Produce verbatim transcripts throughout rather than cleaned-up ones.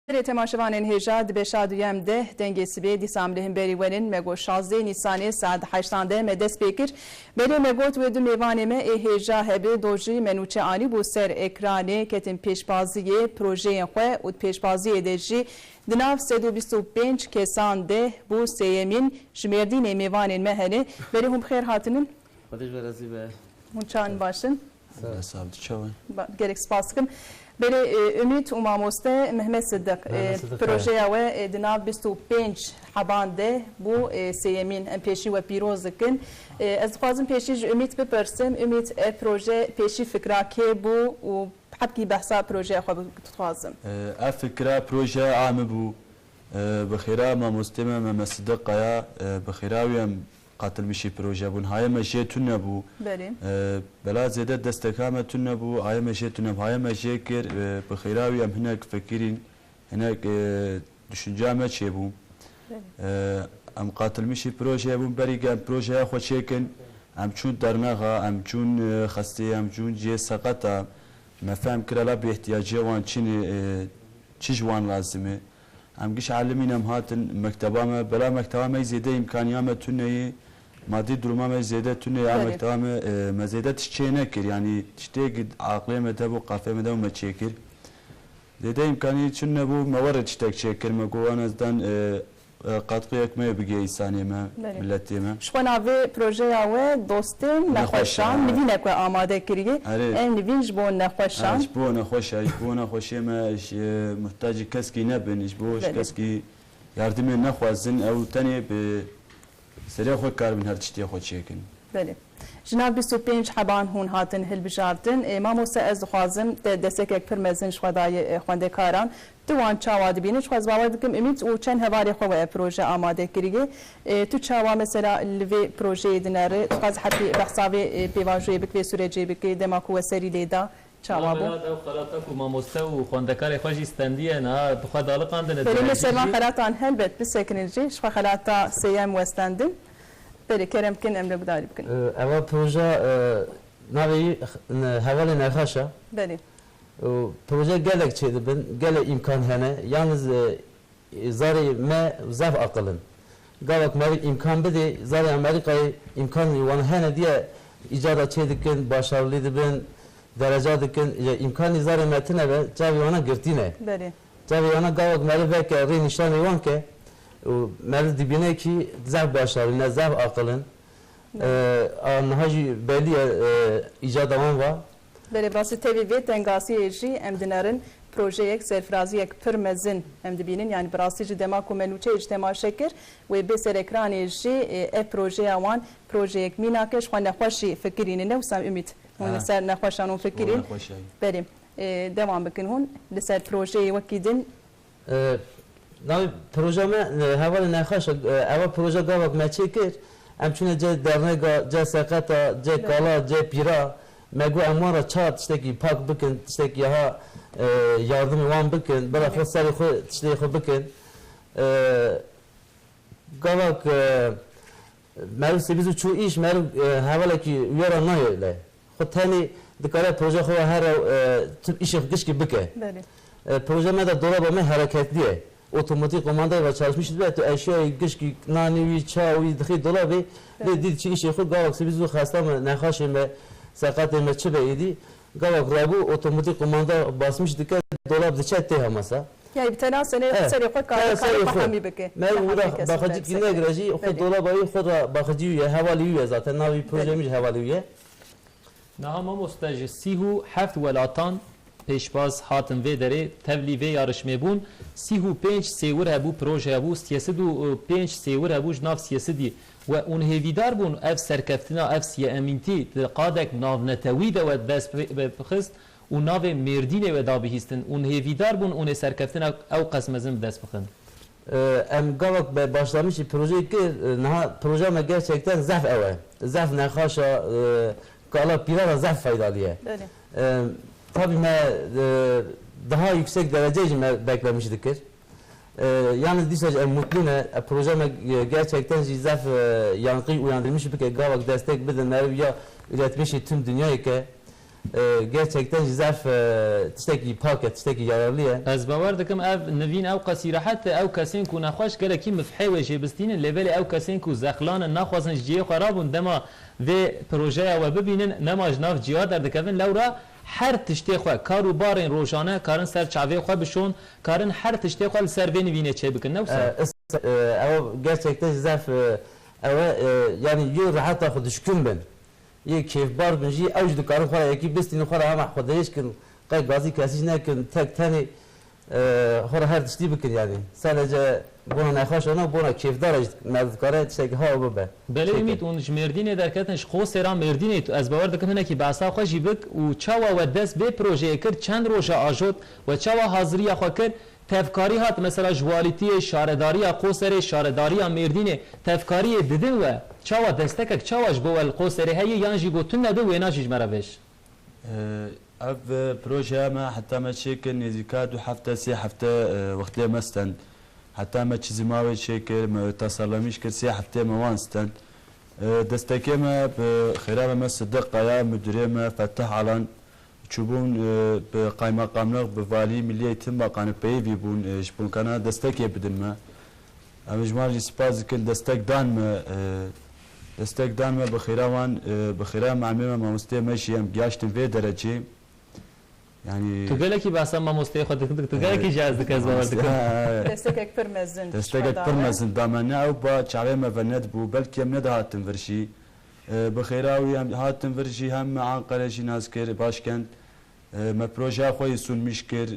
Belê temaşevanên hêja, di beşa duyem de Dengê Sibê dîsa em li hemberî we nin. Me got şazdeh Nîsanê saet heştan de me dest pê kir. Belê me got wê du mêvanê me ê hêja hebe, do jî me nûçe anîbû ser ekranê, ketin pêşbaziyê projeyên xwe û di pêşbaziyê de jî di nav sed û bîst û pênc kesan de bû sêyemîn, ji Mêrdînê mêvanên me hene. Belê hûn bi xêr hatinin. Xwedê ji we razî be. Hûn çawan baş in? Sağ ol. Sağ ol, tu çawa? Ba-, gelek spas dikim. Belê, e, Umît û mamoste Mehmet Sidik, Mehmet e, Sidik, projeya we, e, di nav bîst û pênc heban de bû, e, sêyemîn. Em pêşî we pîroz dikin. E, ez dixwazim pêşî ji Umît bipirsim. Umît, ev proje pêşî fikra kê bû û hebkî behsa projeya xwe bi-, dixwazim. E, ev fikra projeya a min bû. E, bi xêra mamostê me Mehmet Sidik Kaya, e, bi xêra wî em qatilmişî proje bûn. Hayê me jê tune bû. Belê. E, bela zêde desteka me tune bû, hayê me jê tune bû. Hayê me jê kir, e, bi xêra wî em hinek fikirîn, hinek, e, düşünceya me çêbû. Belê. E, em qatilmişî proje bûn, berî em projeya xwe çêkin, em çûn dernexa, em çûn, e, xestê, em çûn cihê seqeta. Me fehm kir, la bêhtiyacê wan çi ne, e, çi ji wan lazim e. Em giş elimîn em hatin mekteba me, bela mekteba me zêde îmkaniya me tune ye, madî duruma me zêde tune ye, ya Belê. mekteba me, e, me zêde tişt çê nekir, yanî tiştê aqlê me de bû, qafê me de bû me çêkir. Zêde îmkanî çi nebû, me were tiştek çêkir, me got wan ez dan, e, e, qatqiyek me bigê însanê me, Belê. miletê me. Ji xwe navê projeya we Dostên Nexweşan. Nexweşan, nivînek we amade kiriye. Erê. Ev nivîn ji bo nexweşan. Ha, ji bo nexweşa, ji bo nexweşê me, ji, e, muhtacî keskî nebin, ji bo ji Belê. keskî yardimê nexwazin, ew tenê bi serê xwe karibin her tiştê xwe çêkin. Belê. Ji nav bîst û pênc heban hûn hatin hilbijartin. Ê, mamoste, ez dixwazim te destekek pir mezin ji xwe dayê, e, xwendekaran. Tu wan çawa dibînî? Ji xwe ez bawer dikim Umît û çend hevalê xwe we proje amade kiriye. E, tu çawa mesela li vê projeyê dineri? Tu xwaz hetî behsa vê, e, pêvajoyê bikî, vê sûrecê bikî, dema ku we serî lê da, çawa bû? Bela ew xelata ku mamoste û xwendekarê xwe jî stendiye, niha bi xwe daliqandine, Belê, me ser van xelatan helbet bisekinin jî, ji xwe xelata sêyem we stendin. Belê, kerem bikin, em li gudarî bikin. E, eva proje, e, navê wî, e, Hevalê Nexaş e. Belê. Û proje gelek çêdibin, gelek îmkan hene. Yalnız, e, zarê me zaf aqil in. Gavak merî îmkan bidê, zarê Amerîkayê îmkan wan hene diye îcada çêdikin, başarılî dibin, dereca dikin. Ya îmkanî zarê me tine be, çavê wana girtî ne. Belê. Çavê wana gavak merî veke rê nîşanê wan ke û merî dibîne kî zaf başarî ne, zaf aqil in. Belê. E, a niha jî belî ye, e, îcada wan va. Belê, bi rastî tevî vê tengasiyê jî em dinerin projeyek, serfiraziyek pir mezin em dibînin. Yanî bi rastî jî dema ku me nûçeyê jî temaşe kir, wê bê ser ekranê jî, e, ev projeya wan projeyek mînak e, ji xwe nexweşî fikirînine. Wisa Umît, hûn Ha. li ser nexweşan hûn fikirîn. Nexweş e. Belê, e, dewam bikin hûn li ser projeyê wekî din. E, navê proje me, e, Hevalê Nexweş e. E, eva proje gavak me çêkir. Em çûne cê dernega, cê seqeta, cê Belê. kala, cê pîra. Me got em wan re çawa tiştekî pak bikin, tiştekî ha, e, yardimê wan bikin. Bila Belê. xwe serê xwe, tiştê xwe bikin. E, gavak, e, Meriv sibî zû çû îş, meriv, e, hevalekî wê re nayê le. Xwe tenê dikare proje xwe here, e, tu îşê xwe gişkî bike. Belê. E, proje me de dolaba me hereketlî ye. Otomatik komandayê ve çalışmış dibe, tu eşyayê gişkî nanî wî, çay wî dixî dolabê, Belê. lê dît çi îşê xwe gavak sibî zû xesta me, nexaşê me, seqetê me çi be êdî. Gavak rabû otomatik komanda basmış dike, dolab diçe tê hemasa. Yani bi tena senê Eh, serê xwe tena karê serê karê xwe xwe. hemî bike. Me Hemî ura bike baxicî senê kî sekre. negre jî xwe Belê. dolaba wî xwe ra baxicî wî ye, hevalî wî ye zaten. Navî proje Belê. min jî hevalî wî ye. Niha mamoste ji sîh û heft welatan pêşbaz hatin vê derê, tevlî vê yarişmê bûn. Sîh û pênc sêwir hebû, proje hebû, sêsed û pênc sêwir hebû ji nav sêsedî. We hûn hêvîdar bûn ev serkeftina, ev siyemîntî di qadek navnetewî de we dest pê, pê bixist û navê Mêrdînê we dabihîstin? Hûn hêvîdar bûn hûn ê serkeftina ew qas mezin bi dest bixin? E, em gavak be başlamişî projeyê kir, e, niha projeya me gerçekten zehf ew e. Zehf nexaşa, e, kala pîra re zehf faydalı ye. Belê. E, tabii me, e, daha yüksek dereceyê jî me beklemiş dikir. E, yalnız dîsa jî em mutlu ne. E, proje me, e, gerçekten jî zehf, e, yankı uyandırmış bike. Gavak destek bidin, meriv ya üretmişî tüm dünyayê ke. E, gerçekten jî zaf, e, tiştekî pak e, tiştekî yararlı ye. Ez bawer dikim ev nivîn ew qasî rehet e, ew kesên ku nexweş gelekî mifhê wê jê bistînin, lê belê ew kesên ku zexlan in, naxwazin ji cihê xwe rabûn, dema vê projeya we bibînin, nema ji nav ciya derdikevin, lewra her tiştê xwe, kar û barên rojane karin ser çavê xwe bişon, karin her tiştê xwe li ser vê nivînê çêbikin, ne wisa? E, is-, e, ew gerçekten jî zaf, e, ew e, e, yanî yê reheta xwe dişkin bin. Yê kêfbar bin jî, ew jî dikarin xwe re yekî bistînin, xwe re hema xwedirêj kin, qey gazî kesî jî nekin, tek tenê, e, xwe re her tiştî bikin yanî. Sadece bona nexweşana, bona kêfdara jî me dikare tiştekî hewa bibe. Belê Çêkin. Umît, hûn ji Mêrdînê derketin, ji Qosêra Mêrdînê, tu, ez bawer dikim hinekî behsa xwe jî bik û çawa we dest bê projeyê kir, çend roja ajot, we çawa haziriya xwe kir, tevkarî hat, mesela ji walîtiyê, şaredariya Qoserê, şaredariya Mêrdînê, tevkariyê didin we? Çawa destekek, çawa ji bo we li Qoserê heye, yan jî got tune di wêna jî ji me re vêj? Ee, ev, e, projeya me heta me çêkir nêzîka du hefte, sê hefte, e, wextê me stend. Heta me çizîma wê çêkir, me tasarlamîş kir, sê heftê me wan stend. E, destekê me bi xêra me, me Sidiq Kaya, müdürê me Fetah Alan, çûbûn, e, bi qaymeqamlıq, bi valî, milî eğitim bakanı peyivî bûn, e, ji bo kana destekê bidin me. Em ji wan jî spas dikin, destek dan me, e, destek dan me, bi xêra wan, e, bi xêra melimê me, mamostê me jî em gihaştin vê derecê. Yani Tu gelekî behsa mamosteyê xwe dikin, tu gelekî jî ez dike, ez bawer dikim. Destekek pir mezin. Destekek pir mezin da me. Ne ew ba çavê me venedibû, belkî em nedihatin vir jî. E, bi xêra wî em hatin vir jî, hem me Anqere jî nas kir, başkent. E, me projeya xwe yê sunmîş kir.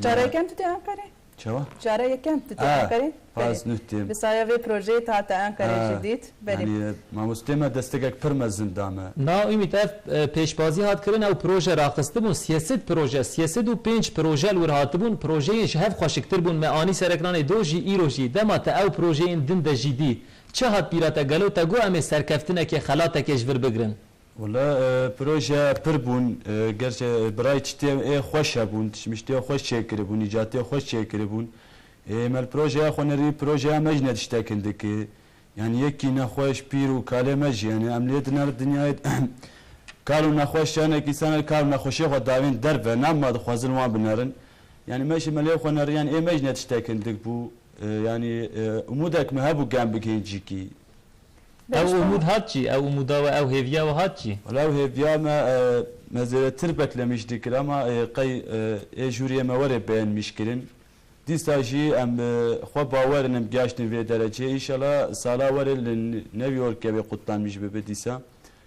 Cara yekem tu tê Anqerê? Çawa? Cara yekem tu tê Anqerê? Belê. Bi saya vê projeyê tu hate Anqerê jî dît. Belê. Yani, e, mamostê me destekek pir mezin da me. Na Umît, ev, e, pêşbazî hat kirin, ew proje raxistibûn, sêsed proje, sêsed û pênc proje li wir hatibûn, projeyên ji hev xweşiktir bûn. Me anî ser ekranê do jî, îro jî. Dema te ew projeyên din de jî dî, çi hat bîra te? Gelo te got em ê serkeftinekê, xelatekê ji vir bigirin? Wele, e, proje pir bûn, e, gerçe, e, birayê tiştê ê xweş hebûn, tişt-, miştê xweş çêkiribûn, îcatê xweş çêkiribûn. E, me li projeya xwe nerî, projeya me jî ne tiştekin dike. Yani yekî nexweş, pîr û kalê me jî, yani em lê dinerin dinyayê kal û nexweş, yanek îsana kal û nexweşê xwe davên derve, nam ma dixwazin wan binerin. Yani me jî me lê xwe nerî, yani ê me jî ne tiştekin dik bû. E, yani, e, umûdek me hebû gem bigihên cîkî. Ew umûd hat jî, ew umûda we, ew hêviya we hat jî? Wela ew hêviya me, e, me zêdetir beklemîş dikir, ama, e, qey, e, ê jûriyê me were beğenmiş kirin. Dîsa jî em, e, xwe bawer in em gihaştin vê derecê. Înşallah sala were li New Yorkê wê qutlanmîş bibe dîsa.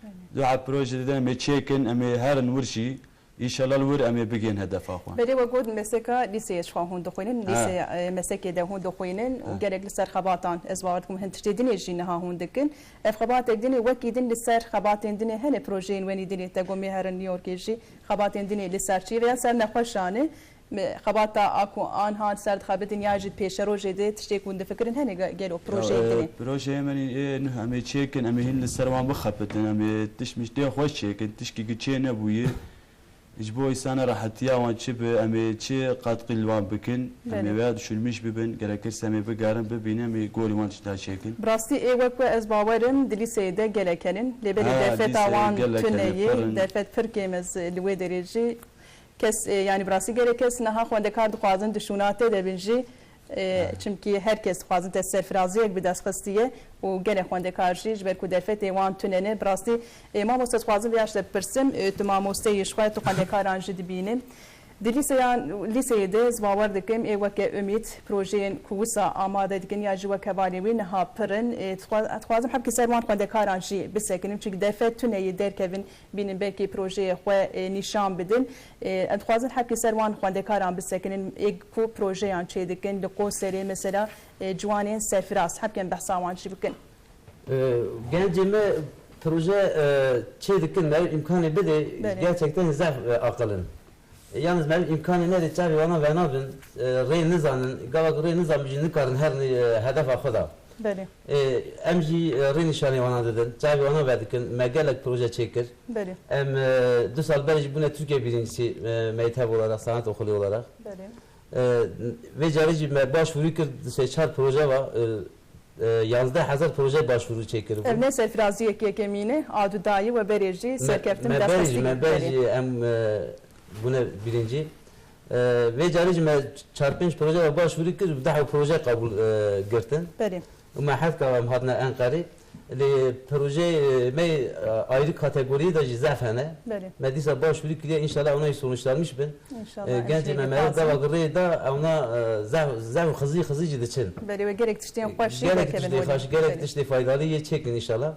Belê. Du heb proje didin em ê çêkin, em ê herin wir jî. Înşallah li wir em ê bigihên hedefa xwe. Belê, we got meseka lîseyê ji xwe hûn dixwînin, Ha. lîseya, e, mesekê de hûn dixwînin û Ha. gelek li ser xebatan, ez bawer dikim hin tiştê dinê jî niha hûn dikin. Ev xebatek dinê wekî din li ser xebatên dinê hene, projeyên wenî dinê te got mê herin New Yorkê jî xebatên dinê li ser çi ye, vêya ser nexweşan e. Me, xebata a ku anha li ser dixebitin ya jî pêşerojê de tiştê ku hûn difikirin hene ge-, gelo Ya, projeyên e, dinê? Projeyê me nî ê nuh em ê çêkin, em ê hîn li ser wan bixebitin, em ê tişt miştê xweş çêkin, tişkî ki çê nebûye. Ji bo îsana rehetiya wan çi bi, em ê çi qatqî li wan bikin, em ê Belê. veya düşünmîş bibin, gerekirse em ê bigerin, bibînin, em ê gorî wan tişta çêkin. Bi rastî ê wek we ez bawer im di lîseyê de gelek henin. Lê belê Ha, derfeta lîseyê wan gelek tune hene, ye, pir in. derfet pir kêm e li wê derê jî. Kes, e, yanî bi rastî gelek kes niha xwendekar dixwazin di şûna te de bin jî. E, Ha. çimkî her kes dixwazin te serfiraziyek bi dest xistiye û gelek xwendekar jî ji ber ku derfetê wan tune ne. Bi rastî, e, mamoste, dixwazim vêya ji te bipirsim, e, tu mamosteyî ji xwe, tu xwendekaran jî dibînî. Di lîseyan, lîseyê de ez bawer dikim, ê weke Umît, projeyên ku wisa amade dikin ya jî wek hevalê wî niha pir in. Ê, dixwa-, dixwazim hebkî ser wan xwendekaran jî bisekinin, çimkî derfet tune yê derkevin, bînin belkî projeyê xwe, ê, nîşan bidin. Ê, em dixwazin hebkî ser wan xwendekaran bisekinin, ê ku projeyan çêdikin, li Qoserê mesela, ê, ciwanên serfiraz, hebkên behsa wan jî bikin. E, gencê me proje, e, çê dikin, me îmkanê bide, Belê. gerçekten zaf, e, aqil in. E, yalnız me îmkanê nede, çavê wana venabin, e, rê nizanin, gava ku rê nizanin jî nikarin herin, e, hedefa xwe da. Belê. E, em jî, e, rê nîşanê wana didin, çavê wana vedikin, me gelek proje çêkir. Belê. Em, e, du sal berê jî bûne Türkiye birincisi, e, meytev olarak, sanat okulu olarak. Belê. E, vê carê jî me başvurî kir, sê çar proje va, e, e, yanzdeh hezar proje başvuru çêkiribû. Ev ne serfiraziyek yekemîn e, a du dayî we berê jî serkeftin me dest berî jî, me berî jî em, e, bûne birincî. E, vê carî jî me çar pênc proje re başvuru kir, deh proje qebûl, e, girtin. Belê. Û me heft ka em hatine Enqerê. Lê projeyê me, e, ayrı kategoriyê de jî zehf hene. Belê. Me dîsa başvuru kiriye, înşallah ona jî sonuçlanmış bin. Înşallah, e, em gencê me meriv dava rê da, ewna, e, zehf, zehf û xizî xizî jî diçin. Belê, we gelek tiştên xweş jî gelek derkevin tiştê holê. Xweş, gelek tiştê faydalı yê çêkin înşallah.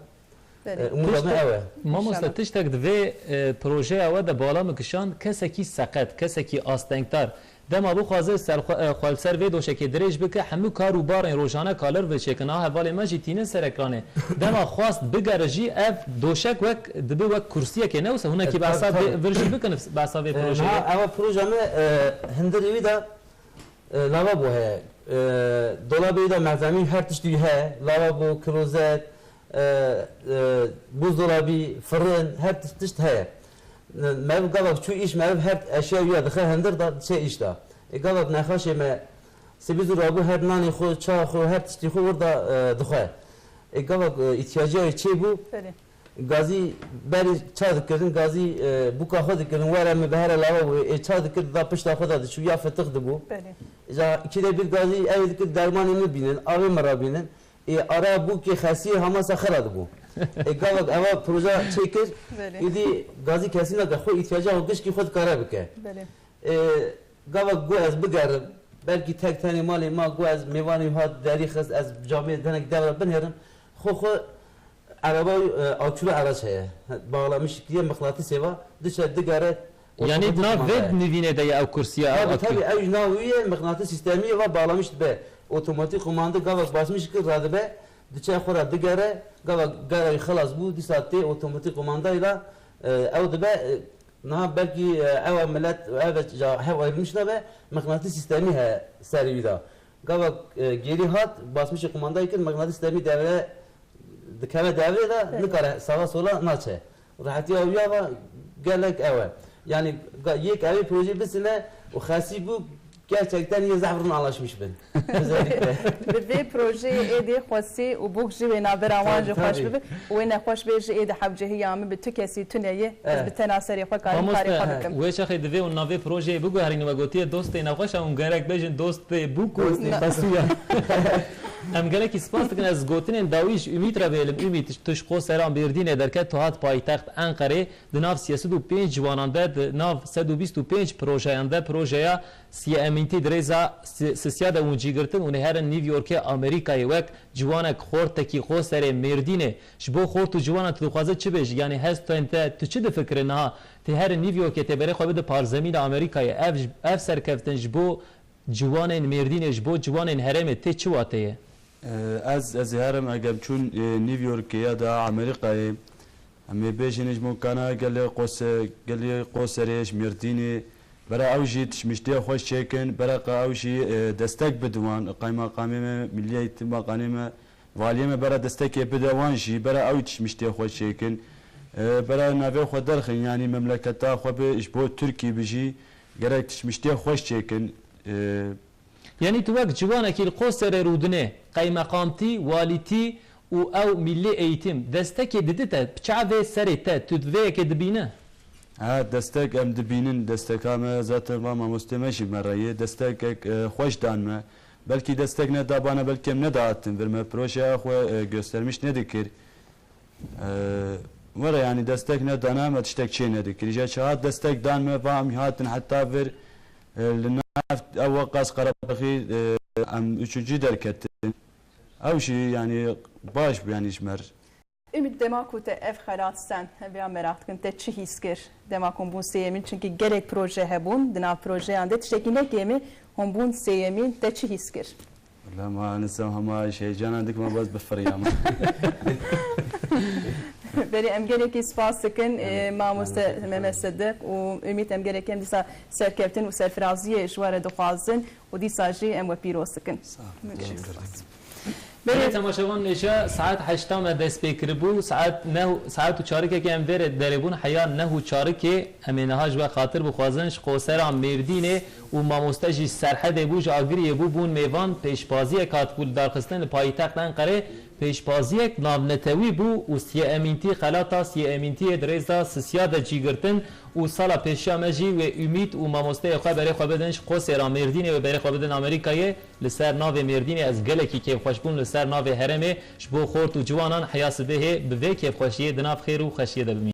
Belê. E, umûda me ew e. Mamoste, tiştek di vê, e, projeya we de bala min kişand, kesekî seqet, kesekî astengdar. Dema bixwaze ser xwe, e, xwe li ser vê doşekê dirêj bike, hemû kar û barên rojane ka li vir çêkin. A hevalê me jî tînin ser ekranê. Dema xwast bigere jî ev doşek wek, dibe wek kursiyekê, ne wisa? Hûn E, ekî tabii, behsa vê, tabii. vir jî bikin behsa vê E, projeyê. Niha ev proje me, e, hundirê wî de, e, lavabo heye. E, dolabê wî de malzemî her tiştî wî heye. Lavabo, klozet, e, e, buzdolabî, firin, her tişt, tişt heye. Meriv gavak çû îş, meriv her eşya wî ya dixe hundir da diçe îş da. Ê gavak nexaşê me sibî zû rabû her nanê xwe, çawa xwe, her tiştî xwe wir da, e, dixwe. Ê gavak, e, îhtiyacî ya wî çêbû, Belê. gazî berî ça dikirin, gazî, e, bûka xwe dikirin, were min bi here lava bû, ê ça dikir da pişta xwe da diçû ya fitix dibû. Belê. Îja îkî de bir gazî ew ê dikir dermanê min bînin, avê min rabînin. Ê ara bûkê xesiyê hamasa xira dibû. Ê gavak eva proje çêkir, Belê. Îdî gazî kesî nake, xwe îhtiyacê xwe gişkî xwe dikare bike. Belê. Ê gavak got ez bigerim, belkî tek tenê malê ma got ez mêvanê hat derî xist, ez camê denek devre binêrim. Xwe xwe ereba, e, akülü araç heye. Bağlamış kiriye mıknatısê va, diçe digere. Yanî otomatik nav kumanda vê ye. Nivînê de ye ew kursiya, ew Tabii, akü. Tabii, ew ji nav wî ye, mıknatıs sistemî va bağlamış dibe. Otomatik kumanda gavak basmış kir radibe, diçe xwe ra digere, gavak gara wî xilas bû, dîsa tê otomatik kumandayla, e, ew dibe, e, niha belkî, e, ew millet, ev ja hev ayrılmış nabe, mıknatıs sistemî he serî wî de. Gavak, e, gêrî hat, basmışê kumandayê kir, mıknatıs sistemî devre dikeve devrê de Evet. nikare sağa sola naçe. Rehetiya wî ya va gelek ew e. Yani ga-, yek evê projeyê bisine û xesî bû, gerçekten yê zehf rin anlaşmış bin. Özellikle. Bi vê projeyê êdî xwesî û bûk jî wê navbera wan Tabii, jî xweş tabii. bibe. Wê nexweş bê ji êdî hewcehiya min bi tu kesî tune ye. Ez Evet. bi tena serê xwe karim karê Mamoste, xwe bikim. Wê çaxê divê û navê projeyê biguherîne, we gotiye dostê nexweş e, hûn gerek bêjin dostê bûk û Dostê. xesû ye. Em gelekî spas dikin. Ez gotinên dawî ji Ümît re bêlim. Ümît, tu ji Qosera Mêrdînê derket, tu hat paytext Enqerê, di nav sê sed û pênc ciwanan de, di nav sed û bîst û pênc projeyan de, projeya siyemîntî di rêza si-, sisiya de hûn cî girtin, hûn ê herin New Yorkê Amerîkayê wek ciwanek xortekî Qoserê Mêrdînê. Ji bo xort û ciwanan tu dixwaze çi bêjî? Yanî hestên te, tu çi difikire niha? Tê herin New Yorkê, tê berê xwe bide parzemîna Amerîkayê. Ev, ev serkeftin ji bo ciwanên Mêrdînê, ji bo ciwanên herêmê tê çi wateyê? Ee, ez, ez ê herim, egem çûn, e, New Yorkê ya da Amerîkayê, em ê bêjin ji mokana gelê Qose-, gelê Qoserê, ji Mêrdînê, bera ew jî tişmiştiyê xweş çêkin, bera ka ew jî, e, destek bidin wan, qaymeqamê me, Milî Eğitim Bakanê me, valiyê me bera destekê bide wan jî, bera ew tişmiştiyê xweş çêkin. E, bera navê xwe derxin, yanî memleketa xwe bi, ji bo Tirkî bi jî gerek tişmiştiyê xweş çêkin. E, Yanî tu wek ciwanekî li Qoserê rûdinê, qeymeqamtî, walîtî û ew milli eğitim destekê didite, bi çavê serê te, tu vê yekê dibîne? Ha, destek em dibînin, desteka me zaten va mamostê me jî me re ye. Destekek, e, xweş dan me. Belkî destek nedabana, belkî em nedahatin vir me. Projeya xwe, e, göstermiş nedikir. E, were, yanî destek nedana me tiştek çê nedikir. Îja çahat destek dan me, va em hatin heta vir, e, li nav ew weqas Qerebaxî, e, em üçüncü derketin. Ew jî, yanî, baş bû, yanî, ji me re. Ümit, dema ku te ev xelat sen, vêya meraq dikim, te çi hîs kir? Dema ku hûn bûn sêyemîn, çimkî gelek proje hebûn, di nav projeyan de tiştekî ne kêm e, hûn bûn sêyemîn, te çi hîs kir? Wela ma nizam hema ji heyecanan dikme baz bifiriyama. Belê, em gelekî spas dikin, e, mamoste Mehmet Sedik û Ümit, em gelekî em dîsa serkeftin û serfiraziyê ji we re dixwazin û dîsa jî em we pîroz dikin. Sağ ol. Gelek spas. Belê temaşevan, nêşe saet heşta me dest pê kiribû, saet neh, saet û çarikekê em vêrê derê bûn, heya neh û çarikê em ê niha ji we xatir bixwazin, ji Qosera Mêrdînê û mamoste jî ji Serhedê bû, ji Agiriyê bû, bûn mêvan, pêşbaziyek hatibû lidarxistin li payîtext Enqerê, pêşbaziyek navnetewî bû û Siyê Emîntî, xelata Siyê Emîntiyê di rêza Sisiya de cî girtin û sala pêşiya me jî wê Umît û mamosteyê xwe berê xwe bidin ji Qosera Mêrdînê, wê berê xwe bidin Amerîkayê. Li ser navê Mêrdînê ez gelekî kêfxweş bûm, li ser navê herêmê ji bo xort û ciwanan, heya sibehê bi vê kêfxweşiyê di nav xêr û xweşiyê de bimînin.